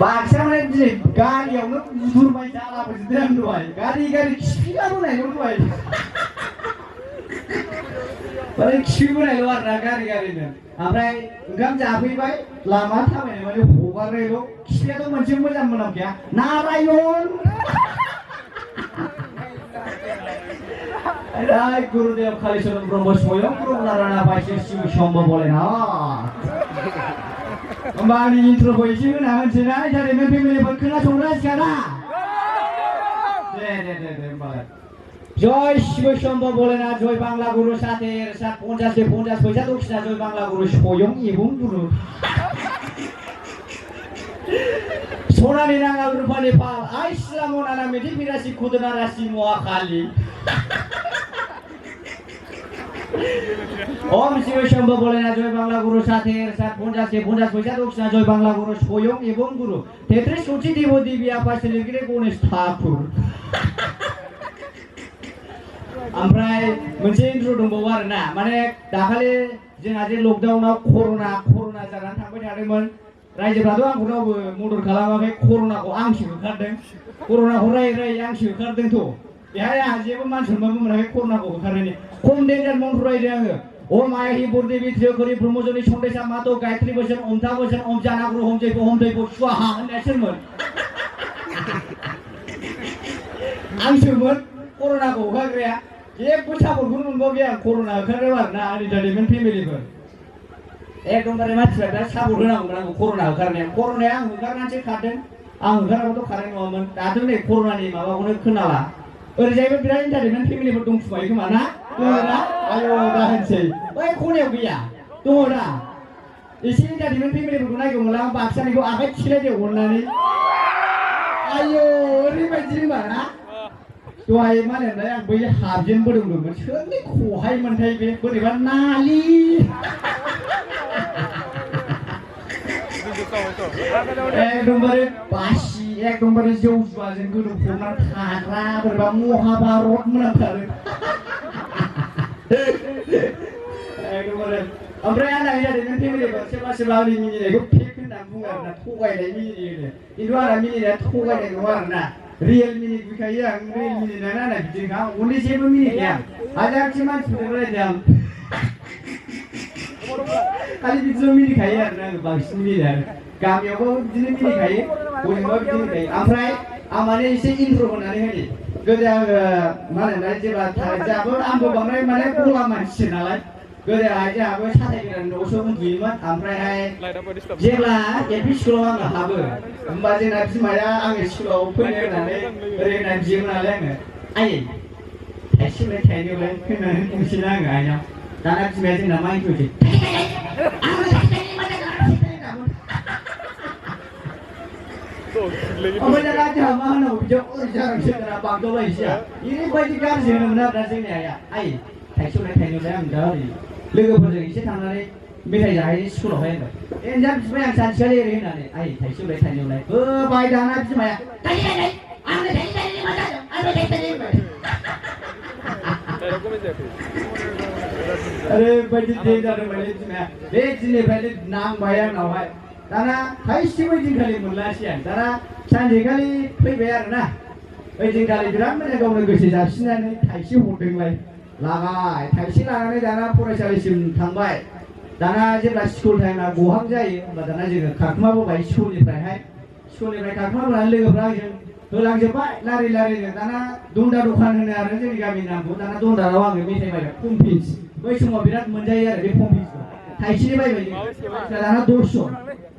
बाक्सायावलाय दिनै गारियावनो बुद्रुबाय जालाबायजोबदों आं दहाय गारि खिफिलाबोनायल' दहाय माने खिफिबोनायल' आरोना गारिनो ओमफ्राय ओंखाम जाफैबाय लामा थाबायनाय माने हगारनायल' खिफियाथ' मोनसे मोजां मोनामखाया Narayan Ay, Gurudev Kaliswaran Brahma Swayam Prabhu Paisya Shiv Shambha Bholenath. Kembali intro puisi kenangan senai dari memilih berkena songra sekarang. Joy Shiv Shambha Bholenath, Joy Bangla Guru Satir, Sat Ponjas de Ponjas Paisa Duksna, Joy Bangla Guru Swayam Ibung Guru. Sonani Nangal Rupa Nepal, Aislamun Anamiti Pirasi Kudana Rasi Muakali. Om Shiva Shambha Bholenath, Joy Bangla Guru Satir, Sat Ponjas de Ponjas Paisa Duksna, Joy Bangla Guru Swayam Ibung Guru. Tetris Suci Dewa Dewi apa seligire Ganesh Thakur. Oमफ्राय मोनसे इन्ट्र दंबावो आरोना माने दाखालि जोंहा जे लकडाउनाव कर'ना जानानै थांबाय थादोंमोन रायजोफ्राथ' आंखौ रावबो मदद खालामाखै कर'नाखौ आंसो होखारदों कर'नाखौ रायै आंसो होखारदोंथ' बेहाय आंहा जेबो मान सनमानबो मोनाखै कर'नाखौ होखारनायनि खम डेन्जार मन्त्र रायदों आङो ओम आहि बरदेबि त्रियकरि ब्रह्मजनि सन्देशा मातो गायत्री बोसोन ओमथा बोसोन ओम जानागुरु ओम जैग ओम दैब स्वाहा होननाया सोरमोन आंसोमोन कर'नाखौ होखारग्राया जेबो सापर्टखौनो मोनबावाखै आं कर'ना होखारनायाव आरोना आंनि एन्टारटेनमेन्ट फेमिलिफोर एकदमबारे मानसिफ्रा दा सापर्ट होनांगौमोन आंखौ कर'ना होखारनायाव कर'नाया आं होखारनानैसो खारदों आं होखाराबाथ' खारनाय नङामोन दाथ' नै कर'नानि माबाखौनो खोनाला ओरैजायबो बिराद एन्टारटेनमेन्ट फेमिलिफोर दंखुमायो खोमा ना दङना आयौ दा होनसै बै खनायाव गैया दङ दा एसे एन्टारटेनमेन्ट फेमिलिफोरखौ नायगौमोनला आं बाक्सानिखौ आखाइ थिखिलायदो अननानै आयौ ओरैबायदि होनबा ना दहाय मा होनोमोनलाय आं बै हाबजेनबोदोंमोन सोरनि खहाय मोनथाय बे बोरैबा नालि एकदमबारे बासि एकदमबारे जौ जुवाजों गोदौफबनानै थाग्रा बोरैबा महाभारत मोनामथारो एकदमबारे ओमफ्राय आंना एन्टारटेनमेन्ट फेमिलिफोर सोरबा आंनि मिनिनायखौ फेक होनना बुङो आरोना थगायनाय मिनियो खिन्थु आंना मिनिनाया थगायनाय नङा आरोना रियेल मिनिट बुंखायो आं रियेल मिनिट नायना बिदिनोखा उन्दै जेबो मिनिट गैया हाजारसे मानसिफोरजों रायज्लायदों खालि बिदिल' मिनिखायो आरोना आङो बांसिन मिनियो आरो गामियावबो बिदिनो मिनिखायो बयजोंबो बिदिनो मिनिखायो ओमफ्राय आं माने एसे इन्ट्र होनानै होनि गोदो आङो मा होनोमोनलाय जेब्ला जोंहाबो आंबो बांद्राय माने गला मानसिसो नालाय गोदोहाय जोंहाबो साथाय गोदान न'आवसो उन्दुयोमोन ओमफ्रायहाय जेब्ला एलपि स्कुलाव आङो हाबो होमबा जोंना बिमाया आङो स्कुलाव फैनो होननानै ओरै होननानै बियोमोन नालाय आङो आयै थाइसेलाय थाइनैलाय होननानै बुंसैना आङो आइनाव दाना बिमाया जोंना मा होनसै ओमफ्राय दाना जोंहा मा होनांगौ बिदियाव ओरै जानांसै दाना बागदावलायसै ओरैबायदि गाज्रि होनोमोन आरोना जोंनि आइया आयै थाइसेलाय थाइनैलाय आं दा ओरै लोगोफोरजों एसे थांनानै मेथाइ जाहैनो स्कुलावहाय होनबाय एनजाब बिबाय आं सानसेखालि ओरै होननानै आयै थाइसेलाय थाइनैलाय होबाय दाना बिमाया थाइसेलाय आंनो थाइसेलाय मा जादों आंनो थाइसेलाय होनबाय ओरैबायदि डेन्जार होनबाय बिमाया बे दिननिफ्रायनो नांबाय आंनावहाय दाना थाइसेबो दिनखालि मोनलासै आं दाना सानसेखालि फैबाय आरोना ओइ दिनखालि बिराद मोजां गावनो गोसो जासिनानै थाइसे हरदोंलाय लाबाय थाइसे लानानै दाना फरायसालिसिम थांबाय दाना जेब्ला स्कुल टाइमा गहां जायो होमबा दाना जोङो खारखुमाबोबाय स्कुलनिफ्राय खारखुमाबोनानै लोगोफ्रा आंजों होलांजोब्बाय लारि दाना दन्दा दखान होनो आरो जोंनि गामिनि नामखौ दाना दन्दाराव आङो मेथाइ बायबाय पम्पिन्स बै समाव बिराद मोनजायो आरो बे पम्पिन्सखौ थाइसेनि बायबाय दाना 10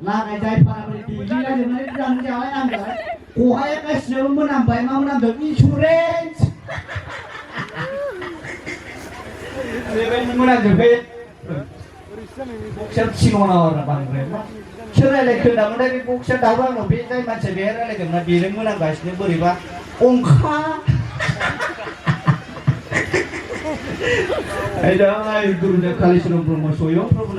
लागाय जाय फानाफोर देग्लिलाजोबनानै जानो जाबाय आं जाबाय खहाया गासिनाबो मोनामबाय मा मोनामदों इन्सुरेन्स मोनामजोबबाय बक्सार सिङाव आरो बांद्राय सोर रायलायखो दामोनथाय बे बक्सार दाबो आंनाव बे जाय मानसिया बे रायलायदोंना बेनो मोनामगासिनो बोरैबा अंखा Gurudev Kaliswaran Brahma Swayam Prabhu